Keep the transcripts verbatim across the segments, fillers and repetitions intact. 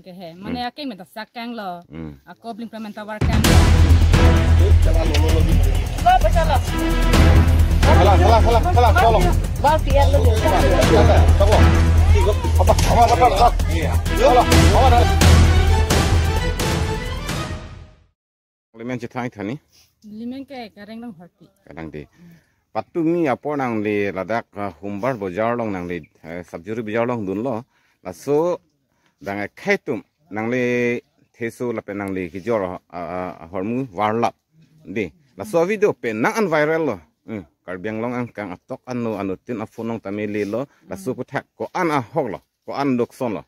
Ke he, mane akeng meta sak kanglo. Hmm. Ako bling payment tower kanglo. Salah, salah, salah, salah, salah. Bar P R lo. Salah, salah. Apa, apa, apa, apa? Iya. Salah, apa, apa? Parliament chethang thani. Parliament ke Kareng Rongharpi. Kareng di. Patumi apor nangli ladak, ah, Humbar bojar along nangli, eh, Sabjuri bojar along dunlo. Laso dang akhei atum nangli theso lapen nangli kejor, ah, ah, ahormu varlap. Di. Laso video penang an viral lo. Hmm. Karbi Anglong angkang atok ano anuttin aphone along tame lelo. Laso aphuthak ko-an ahok lo. Ko-an lukson lo.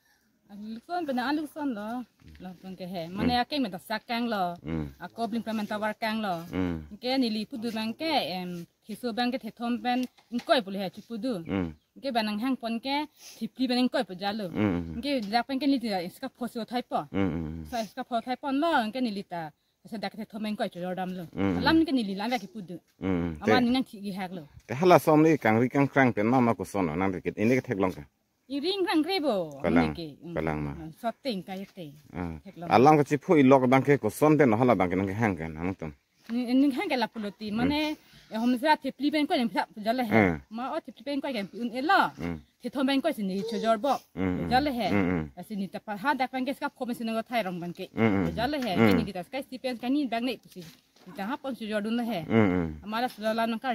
Lukson, penang an lukson lo. Lapen ke he. Mane akeng meta sak kanglo. Hmm. Ako bling payment tower kanglo. Hmm. Ke neli pudu abang ke, em, theso abang ke thethom pen ingkoi pu le he chipudu. Hmm. Ke ba nanghang pon ke thipli pen ingkoi pu jalo. Hmm. Ke dak pen ke neli ta iska pho si uthai po. Hmm. So iska pho uthai ponlo, ke neli ta. Sa dak thethom pen ingkoi chojor damlo. Hmm. Alam ke neli la kipudu. Hmm. Aman nang thik ihak lo. Te hala som ni kangri kangkrang pen mama koson nang dikit. Ini ke theklong ke. Iring rang rebo. Kalang, ini ke, mm, kalang ma. Mm, soteng kaya te. Ah. Theklong. Alam kachipho ilok abang ke koson pen hala abang ke nangkehang ke nangtum. Ni, ni hang ke lapulo ti, mane, eh, homsra thipli pen ingkoi nang pisa jale he. Eh. Ma o thipli pen ingkoi ke un elo. Mm. Thethom pen ingkoi si neli chojor bo. Mm, mm. Jale he. Mm, mm. Asi neli ta pa ha dak pen ke iska pho pen si nang uthai rong abang ke. Mm, mm. Jale he. Mm. Neli ta sky stipend kani abang ne pusi. Neli ta ha pon chojor dunlo he. Mm, mm. Amara sula la nang kar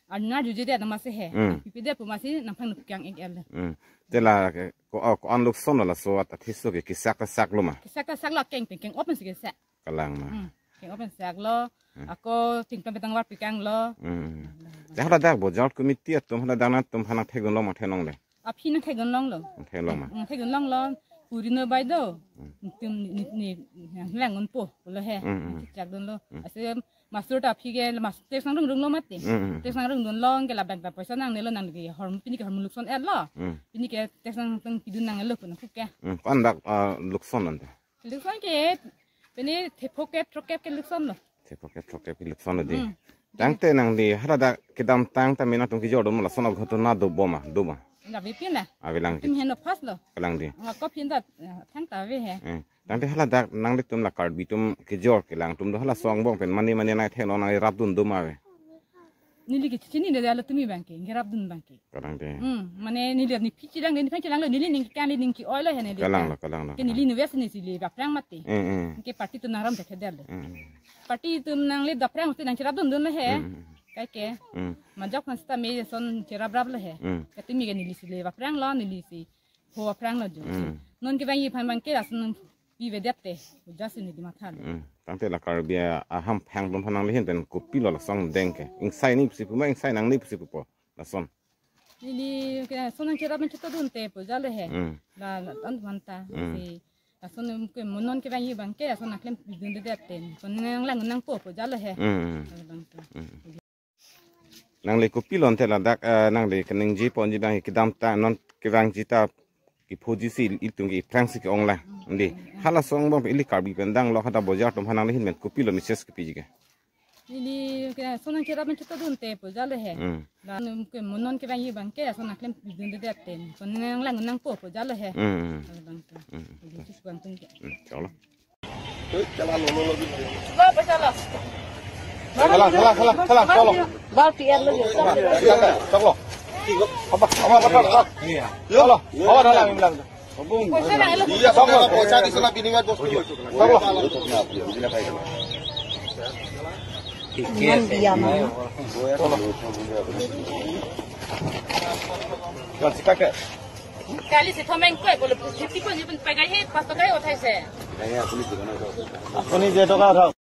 Arnar juje dia nama se he. Hmm. Pipi dia pu masi nangphan nukkyang ek el. Hmm. Te la ke, ko, oh, ko-an lukson lo laso atheso ke kesak ta sak lo ma. Kesak ta sak lo, keng pen keng open si kesak. Kalang ma. Hmm. Keng open sak lo. Hmm. Ako ting pen petang var pikang lo. Hmm. Te hala dak bojar committee atum hala dak nangtum aphan nangthekdun lo ma theklong le. Aphi nangthekdun longlo. Nangthekdun longlo ma. Hmm, nangthekdun longlo. Puri no bai do. Hmm. Tum ni, ni, ni, langdun po lo he. Hmm, hmm. Chakdun lo. Hmm. Ase Masur ta aphi ke mas text nangrung rung lo mati. Mm, mm, mm. Text nangrung dun lo, ke labang ta poisa nangnelo, nang ke hormu pini ke hormu lukson et lo. Mm. Pini ke text nangpidun nangnelo pun aku ke. Mm. Ko-an dak, ah, lukson ante? Lukson ke pini thepho kep throk kep ke lukson lo. Thepho kep throk kep ke lukson lo di. Mm. Tangte nangli hala dak kedamtang ta mena tung kejor dom lason aghotona do bom ma, do ma? Nggak bipin lah. Avelang. Tim heno pas lo. Kalang di. Nggak kop hindat, ya, thang ta ave he. Eh. Tangte hala dak nanglitum la Karbi atum kejor kelang atum do, hala aso angbong pen mane mane nangtheknon nangrapdun do ma ave? Neli ke chini de alo tumi abang ke, ngerapdun abang ke. Kalang de. Hmm, mane neli ni pichi lang, ni pichi lang lo, neli ning kang, neli ning ke-oi lo he neli. Kalang lo, kalang lo, ke kalang. Neli ni wes ni si le baphrang mati. Eh, eh. Ke party atum nangram thekthedetlo. Eh, eh. Party atum nangli baphrang mati nangcherapdun dunlo he. Eh, eh. Kaike. Eh. Majok kan seta me son cherapraplo he. Eh. Ke tumi ke neli si le baphrang lo, neli si pho aphrang lo jo. Mm. Non kevangji aphan abang ke lason nangpivedet te. Just neli matha lo. Mm. Tangte la Karbi ahamphang atum aphan nangli ahin pen kopilo lason deng ke? Ingsai ni pusi pu ma, ingsai nang ni pusi pupo lason? Neli ke lason nangcherap nangchetodun te pu jalo he. Mm. La, la, tan manta. Mm. Si lason ke mo non kevangji abang ke lason nangklempidundedet te. Son nanglang nangpo pu jalo he. Mm. Jalo abang ke. Mm. Nangli kopilo ante ladak, eh, nangli keningje ponji abang kedamtang non kevangji ta kephoji si ilitum ke aphrang si ke-ong lang. Ante hala aso angbong pen ili Karbi pen dang lo hada bojar atum aphan nangli ahin pen kopilo message kepiji ke? Ili ke lason nangcherap nangchetodun te pu jalo he. Hmm. La ke mo non kevangji abang ke lason nangklempidundedet te. Son nanglang nangpo pu jalo he. Hmm. Jalo abang ke. Hmm. Ili chis bang tung ke. Hmm. Chalo. Salah, salah, salah, salah, chalo. Bar P R lo. Chalo. Apa, apa, apa, apa? Iya. Chalo. Apa dah lang bilang? Iya, sama poisa di sana bini mat bos. Chalo. Iman dia mana? Chalo, sikat ke? Kali si thom pen ingkoi bolo fifty ko ni pun pagai he, pas pagai uthai se. Apuni je toka uthao.